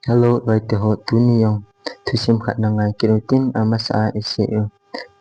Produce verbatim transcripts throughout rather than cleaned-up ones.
Hello, loite ho, tuni jong thusim khat na ngai kit utin, amasa a isei u,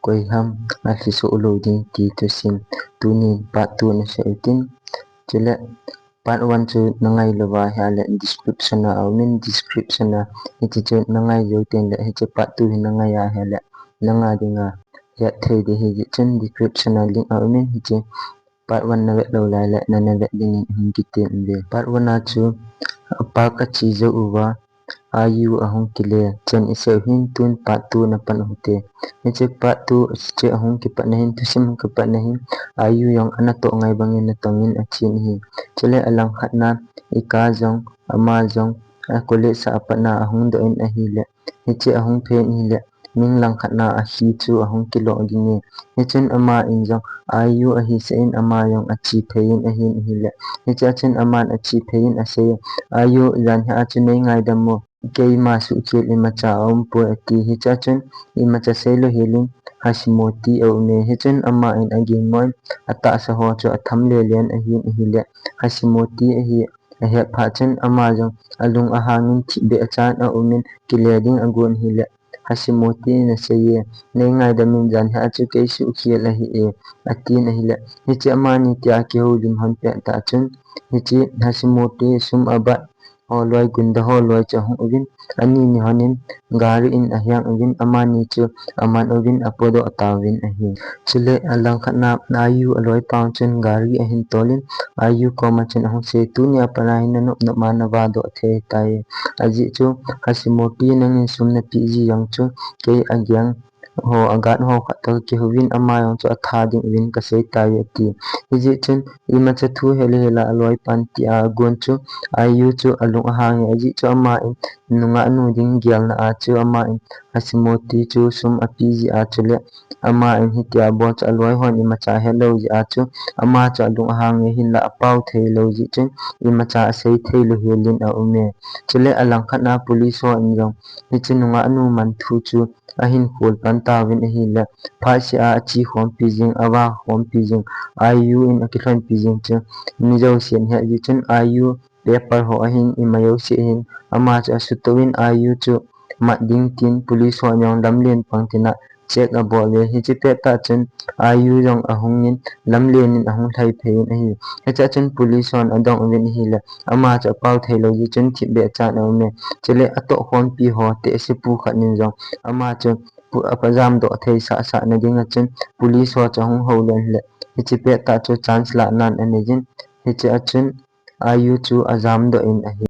koi ham alhisoh lou ding ti thusim, tuni part two na sei utin. Chule part one chu na ngai louva ahile description a aumin, description a hiche chu na ngai jou tengle, hiche part two hi na ngai a ahile na nga dinga hetthei ding ahi. Hijeh chun description a link aumin, hiche part one na vet lou laile na na vet dingin hung kitem uve. Part one a chu, a, park a che jou uva, Ayu ahung kile, chun isei u hin tun part two na pan u hite. Hiche part two chu ahung kipat na hin, thusim hung kipat na hin, Ayu jong ana toh ngai bangin natong in achen ahi. Chule alangkhat na, Ika jong, ama jong, a college a apat na ahung doh in ahile, hiche ahung phen ahile, min langkhat na akhi chu ahung kilo ding e. Hichun ama in jong Ayu ahi seh in, ama jong ache phei in ahin ahile, hiche a chun aman ache phei in asei e, Ayu, jan hi a chu nei ngaidam mo, keima suhkhel imacha aumpoi, ati. Hiche a chun imacha seilou helin Hashimoto aume. Hichun ama in aging mo in atahsa ho chu atham lelen ahin ahile, Hashimoto ahi ahet phat chun ama jong alung ahangin thipbeh a chan aumin kile ding agon ahile, Hashimoto in asei e, nei ngaidam in, jan hi a chu kei suhkhel ahi e, atin ahile, hiche amani tia kihoulim hon pet tah chun, hiche Hashimoto sum abat ho loi, gunda ho loi chu ahung uvin, ani ni honin gari in aheng uvin, amani chu aman uvin apodoh tauvin ahi. Chule alangkhat na Ayu aloipa chun gari ahin tolin, Ayu koma chun ahung sei, tunia pat a hin nanop nop a navadoh thei tai. Ajeh chu Hashimoto, nangin sum napeh ji jong chu kei ageng ho, aguard ho khat toh kakihouvin, ama jong chu atha ding uvin kasei tai, ati. Hijeh chun imacha thu hel hel a aloipan tia agon chu Ayu chu alung ahang e, ajeh chu ama in nungah nu ding gelna a chu ama in Hashimoto chu sum apeh jeh a chule ama in hitia bol chu aloi hon imacha helou jeh a chu ama chu alung ahang e, hinla apao theilou jeh chun imacha asei theilou helin aume. Chule alangkhat na police hon jong hiche nungah nu man thu chu ahin khol pan tauvin ahile, phatseh a ache khompi jing, ava khompi jing, Ayu in akilhonpi jing chu mi jousen ahet jeh chun Ayu paper ho ahin ima jouse hin ama chu asutoh in Ayu chu mat ding tin police hon jong lamlen pang tina check abol uve. Hiche pet tah chun Ayu jong ahungin lamlen in ahung lhai phei in ahi. Hiche a chun police hon adong uvin ahile, ama chu apao theilou jeh chun thipbeh a chan aume. Chule atoh khompi ho tehsepu khat in jong ama chu pu-, apa jamdoh thei sah sah na ding a chun police ho chu ahung houlen ahile, hiche pet tah chu chance lah nan anei jin, hiche a chun Ayu chu ajamdoh in ahi.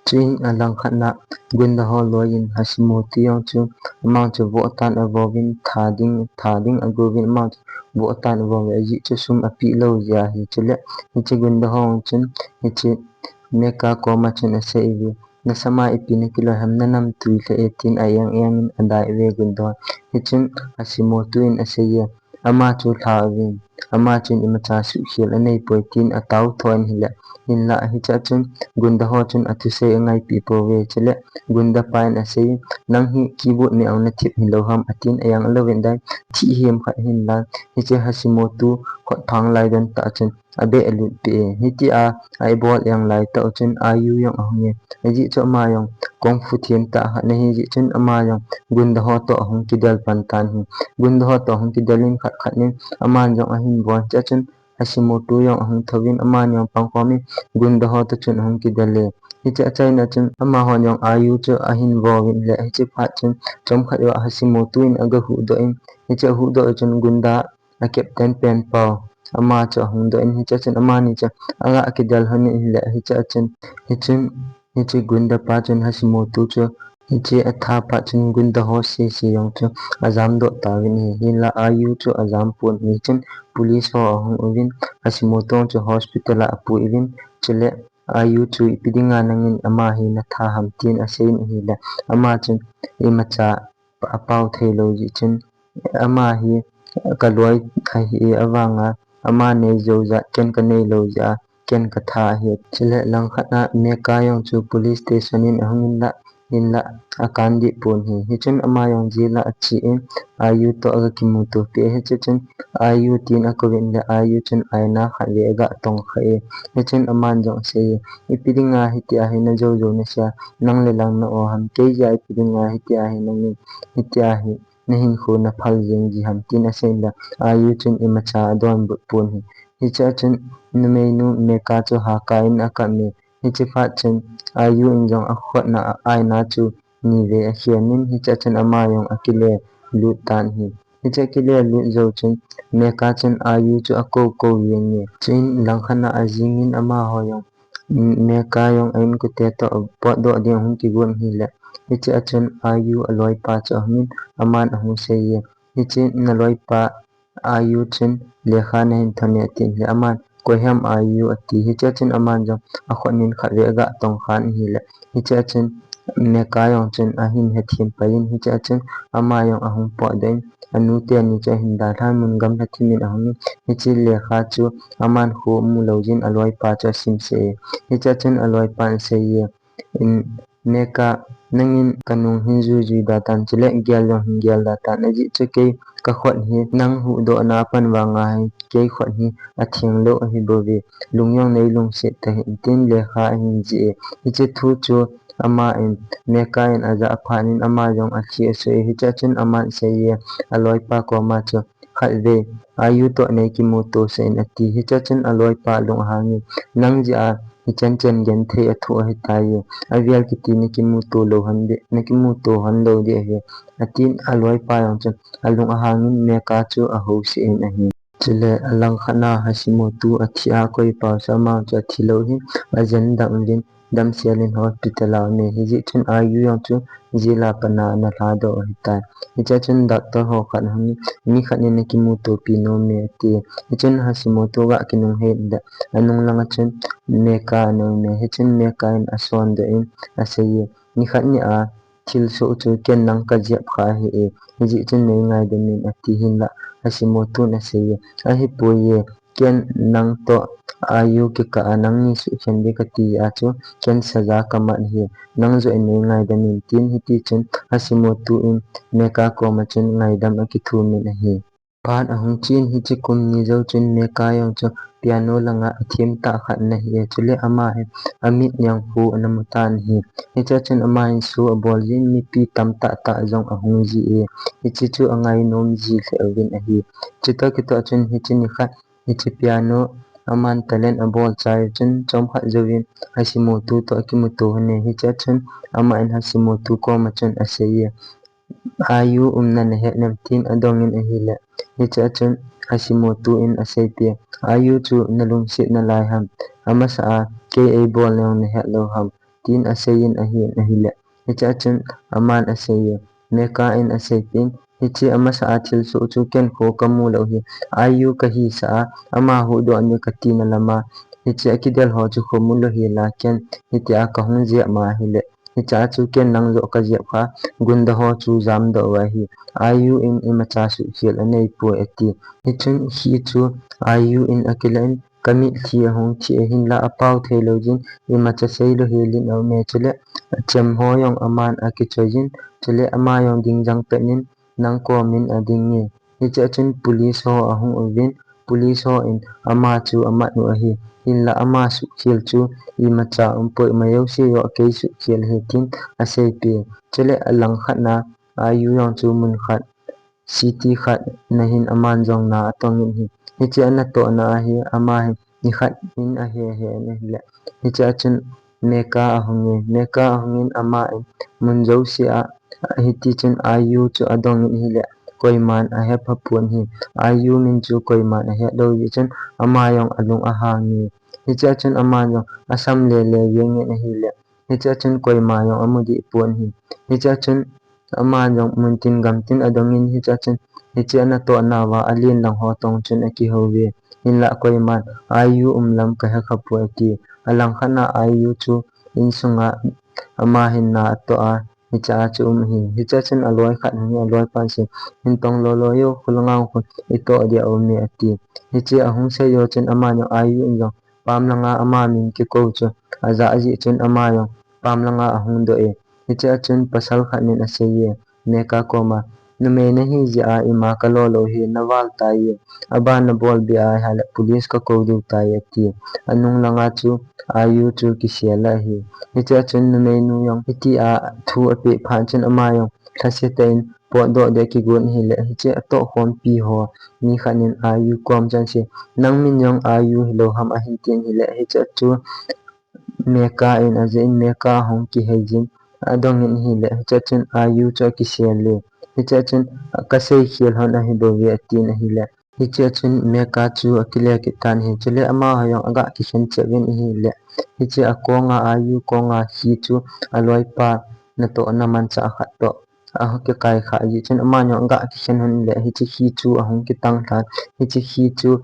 Chuin alangkhat na gunda ho loi in Hashimoto jong chu ama chu voh tan avouvin, tha ding, tha ding agouvin, ama chu voh tan avouve, ajeh chu sum apeh lou jeh ahi. Chule hiche gunda ho chun hiche Meka koma chun asei uve, nasama ipi nakiloi ham, nanamtui lheh e, tin a-eng eng in adai uve gunda ho. Hichun Hashimoto in asei e, ama chu lha uvin, ama chun imacha suhkhel aneipoi, tin atao tho in ahile, hinla hiche a chun gunda ho chun athusei angaipi pouve. Chule gunda pa in asei, nang hi keyboard me ong nathip hilou ham, atin, ajang louvin adai, thih hem khat hinla, hiche Hashimoto khutphang lai don tah chun abeh alut peh e. Hitia a ibol eng lai tah u chun Ayu jong ahung e. Ajeh chu ama jong kung fu them tah khat ahi jeh chun ama jong gunda ho toh ahung kidel pan tan ahi. Gunda ho toh ahung kidel in khat khat in aman jong ahin bol, hiche a chun Hashimoto jong ahung thouvin, amani jong pangkhom in gunda ho toh chun ahung kidel e. Hiche achaina chun amahon jong Ayu chu ahin vo uvin ahile, hiche phat chun chomkhat uva Hashimoto in aga huhdoh in, hiche ahuhdoh chun gunda a captain pen pau ama chu ahung doh in, hiche a chun amani chu aga kidel lhon in ahile, hiche a chun, hichun, hiche gunda pa chun Hashimoto chu hiche atha phat chun gunda ho sese jong chu ajamdoh tauvin ahi. Hinla Ayu chu ajam pon, hichun police ho ahung uvin Hashimoto chu hospital a apui uvin, chule Ayu chu ipi dinga nangin ama hi natha ham, tin asei in ahile, ama chun imacha apao theilou jeh chun, ama hi kaloi ahi e, avanga ama nei jou jeh a ken kanei lou jeh a ken katha ahi. Chule langkhat a Meka jong chu police station in ahung in la, hinlah akan deh pon ahi. Hichun ama jong jail a ache in, Ayu toh aga kimuto peh e. Hiche chun Ayu tin akouvin le Ayu chun aina khatvei aga tongkha e. Hichun aman jong asei e, ipi dinga hitia hi najou jou nasei a, nang le lang na-o ham, kei jeh a ipi dinga hitia hi nangin, hitia hi nahinkho naphal jeng ji ham, tin asei le Ayu chun imacha adonbut pon ahi. Hichea chun numeinu Meka chu hakai in akap e. Hiche phat chun Ayu in jong akhutna aina chu nivei akhem in, hichea chun ama jong akile lut tan ahi. Hiche akile lut jou chun Meka chun Ayu chu akou kou jeng e. Chuin langkhat na ajing in amaho jong Meka jong a inkote toh potdoh ding ahung kigon ahile, hichea chun Ayu aloipa chu ahungin aman ahung sei e, hiche naloipa Ayu chun lekha nahin thot e, atin le aman, koi ham Ayu, ati. Hichea chun aman jong akhut in khatvei aga tongkhan ahile, hichea chun Meka jong chun ahin hethem pai in, hichea chun ama jong ahung potdoh in, anute ni chu ahin dalhan, mun gamla thim in ahungin, hiche lekha chu aman khu mu lou jin aloipa chu asimse e. Hichea chun aloipan asei e, in, Meka, nangin kanung hin jui jui da tan, chule gel jong hin gel da tan, ajeh chu kei kakhut hi nang huhdohna apan vanga hi kei khut hi atheng lou ahi bouve, lung jong nei lungset tahih in, tin lekha ahin jih e. Hiche thu chu aman Meka in ajah phat in ama jong alhi asoh e. Hichea chun aman asei e, aloipa koma chu, khatvei Ayu toh nei kimuto sah in, ati. Hichea chun aloipa alung ahangin, nang jeh a hichan chan genthei athoh ahitai, avel kiti nakimuto lou hon ding, nakimuto hon lou ding ahi, atin aloipa jong chun alung ahangin Meka chu ahouse in ahi. Chule alangkhat na Hashimoto athi a, koi pao chu ama chu athi lou ahi, ajen dang uvin damsel in hospital a aum e. Hijeh chun Ayu jong chu jail a pat na ana lhadoh ahitai. Hichea chun doctor ho khat ahungin, mi khat in nakimutopi nom e, ati. Hichun Hashimoto aga kinunghei le anung langa chun Meka ana um e. Hichun Meka in asondoh in asei e, nikhat nia thilsoh chu ken nang kajep kha ahi e, hijeh chun nei ngaidam in, ati. Hinlah Hashimoto in asei e, ahipoi e, ken nang toh Ayu kikah a nangni suhkhen ding kati a chu ken saja kamat ahi, nang joh in nei ngaidam in, tin hiti chun Hashimoto in Meka koma chun ngaidam akithum in ahi. Phat ahung chen, hiche kum ni jou chun Meka jong chu piano langa athem tah khat ana hi e, chule ama hi amit jong khu ana mu tan ahi. Hichea chun ama in show abol jin, mipi tam tah tah jong ahung ji e. Hiche chu angainom ji lheh uvin ahi. Chutoh kitoh chun hiche nikhat, hiche piano aman talent abol chai chun chomkhat jouvin Hashimoto toh akimuto lhon e. Hichea chun aman Hashimoto koma chun asei e, Ayu umna nahet nem, tin adongin ahile, hichea chun Hashimoto in aseipeh e, Ayu chu nalungset nalai ham, amasa a kei eibol jong nahet lou ham, tin aseiyin ahin ahile, hichea chun aman asei e, Meka in aseipeh in, hiche amasa a thilsoh chu ken khu kamu lou ahi, Ayu kahisah a ama huhdoh ding kati na lama, hiche akidel ho chu khu mu lou hel a ken hitia kahung jep ma ahile, hichea chu ken nang joh kajep kha, gunda ho chu jamdoh uva ahi, Ayu in imacha suhkhel aneipoi, ati. Hichun hi chu Ayu in akilah in, kamitlhi ahung thi e, hinlah apao thei lou jin, imacha sei lou hel in aum e, chule achem ho jong aman akichoi jin, chule ama jong ding jang pet in nang komin ading e. Hichea chun police ho ahung uvin, police ho in ama chu amat u ahi, hinlah ama suhkhel chu imacha umpoi, ama jouse joh kei suhkhel ahi, tin aseipeh e. Chule alangkhat na Ayu jong chu mun khat, city khat na hin aman jong na atongin ahi. Hiche anatohna a hi ama hi nikhat in ahe he in ahile, hichea chun Meka ahung e. Meka ahungin ama in mun jouse a, hiti chun Ayu chu adongin ahile, koiman ahepha pon ahi. Ayu min chu koiman ahet lou jeh chun ama jong alung ahang e. Hichea chun ama jong asam lele jengin ahile, hichea chun koima jong amu deh pon ahi. Hichea chun ama jong muntin gamtin adongin, hichea chun hiche anatohna uva alen lang ho tong chun akihou ve. Hinlah koiman Ayu um lam kahe khapoi, ati. Alangkhat na Ayu chu insunga ama hinna atoh a, hichea chu um ahi. Hichea chun aloi khat ahung e, aloipan asei, hin tong lolo jo, khulanga khu itoh dia um e, ati. Hiche ahung sei jou chun ama jong Ayu in jong pam langa ama min kikou chu ajah jeh chun ama jong pam langa ahung doh e. Hiche a chun pasal khat nin asei e, Meka koma, numei nahi jeh a ima kalo lou hi naval tai e, aban nabol beh a ahile police kakou diu tai e ati. Anung langa chu Ayu chu kisel ahi. Hiche a chun numeinu jong hitia thu apeh phat chun ama jong lhasetah in potdoh ding akigon ahile, hiche atohkhompi ho mi khat nin Ayu kom chun asei, nang min jong Ayu hilou ham ahin tin ahile, hiche a chu Meka in ajeh in Meka ahung kihei jin adong in ahile, hiche a chun Ayu chu akisel e. Hiche a chun kasei khel hon ahi bouve atin ahile, hiche a chun Meka chu akile kit tan ahi. Chule amaho jong aga kikhen cheh uvin ahile, hiche a konga Ayu konga khi chu aloipa natohna manchah khat toh akikai kha jeh chun ama jong aga kikhen hon le, hiche khi chu ahung kitang lhan. Hiche khi chu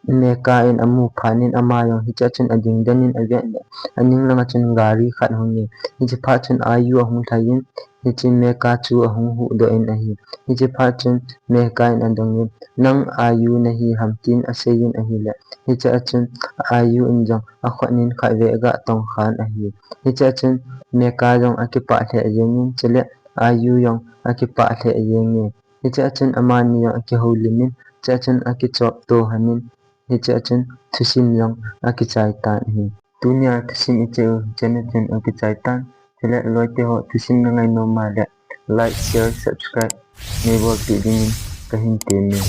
Meka in amu phat in ama jong hiche a chun ading den in avet le, aning langa chun gari khat hung e. Hiche phat chun Ayu ahung lhai in, hiche Meka chu ahung huhdoh in ahi. Hiche phat chun Meka in adong in, nang Ayu nahi ham tin asei in ahile, hiche a chun Ayu in jong akhut nin khatvei aga tong khan ahi. Hiche a chun Meka jong akipah lheh jeng in, chule Ayu jong akipah lheh jeng e. Hiche a chun amani jong akihoulim in, hiche a chun akichop to hon in, hiche a chun thusim jong akichai tan ahi. Tunia thusim icheh u hiche a chun akichai tan. Chule loite ho thusim nangai nom a le like, share, subscribe neibolpeh dingin kahin tem e.